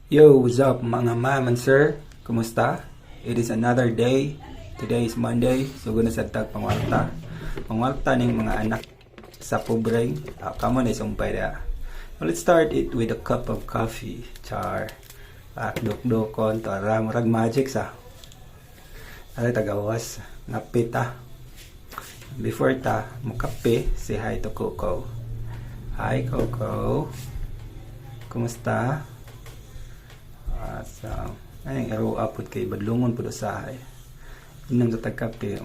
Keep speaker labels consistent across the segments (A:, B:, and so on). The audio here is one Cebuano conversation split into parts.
A: Yo, what's up, mga ma'am and sir? Kumusta? It is another day. Today is Monday. So, guna sa tag pangwarta. Pangwarta ning mga anak sa pobre. Ah, kamo na sumpay da. Well, let's start it with a cup of coffee. Char. At dukdukon. Tara, murag magic sa. Ay, tagawas. Ngapit ah. Before ta, mukape, say hi to Coco. Hi, Coco. Kumusta? So, ay, aro apod kay badlungon pud usahay. Inom sa tagkape.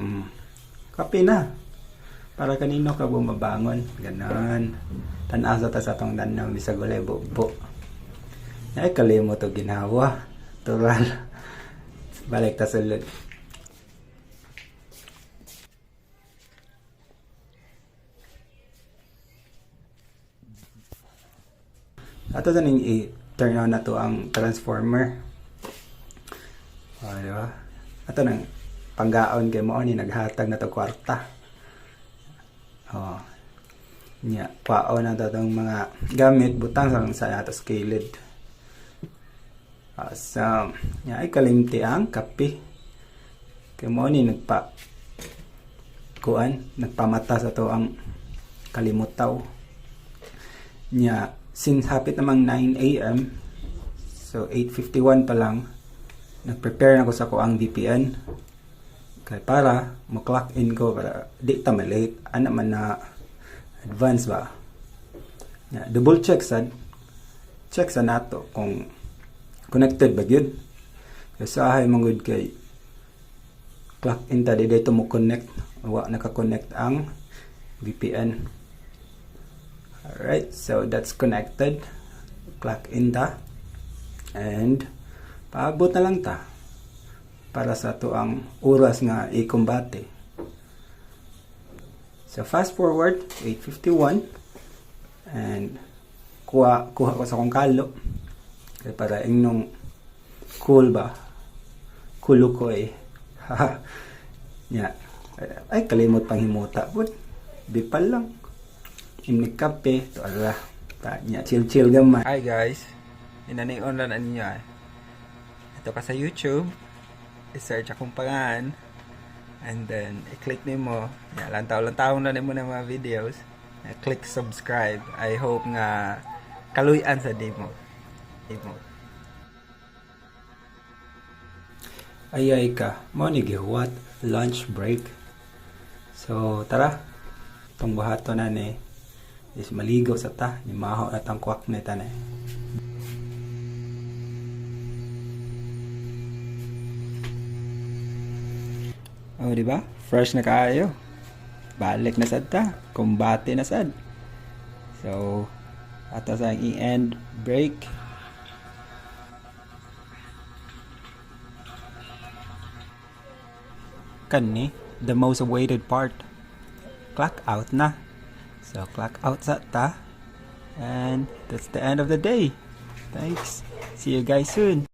A: Kape na. Para kanino ka bumabangon. Ganon. Tan-aw sa ta sa atong danaw bisag walay bubo. Ay, kalimot og ginawa. Tural. Balik ta sulod. Ato sa ning i-turn on na to ang transformer. O, di ba? Ato nang panggaon kay mao ni naghatag na to kwarta. Oh. Nya, paon na to tong mga gamit butang sa lang sa ato skillet. Awesome. Nya ay kalimti ang kape. Kay mao ni nagpa kuan, nagpamata sa to ang kalimutaw. Nya, since hapit namang 9 a.m., so 8:51 pa lang, nag-prepare na ko sa kuang VPN. Kay para mo-clock in ko para di ta malate. Ana man na advance ba. Nya, double check sad. Check sa nato kung connected ba gyud. Kay sahay man gud kay clock in ta di dito mo connect. Wa naka-connect ang VPN. Alright, so that's connected. Clock in ta. And paabot na lang ta para sa ato ang oras nga i-kumbate. So fast forward 8:51 and kuha kuha ko sa akong kalo kay para ingnong cool ba. Kulo ko eh. Nya. Ay, kalimot pang himuta pud. Bipal lang. Imnig kape, to ala. Ta, nya chill chill gamay. Hi guys. Inanion lang na ninyo ah. Ito ka sa YouTube. I-search akong pangalan. And then, i-click nimo. Ya, lantaw-lantaw na nimo ng mga videos. I-click subscribe. I hope nga kaluyan sa demo. Demo. Ayay ka, mo ni gihuwat lunch break. So, tara. Itong buhato na ni is maligo sa ta. Ni maho na tang kwak ni ta ni. Oh, di ba? Fresh na kaayo. Balik na sad ta. Kumbate na sad. So, ato sa i-end break. Kani, the most awaited part. Clock out na. So, clock out sa ta. And that's the end of the day. Thanks. See you guys soon.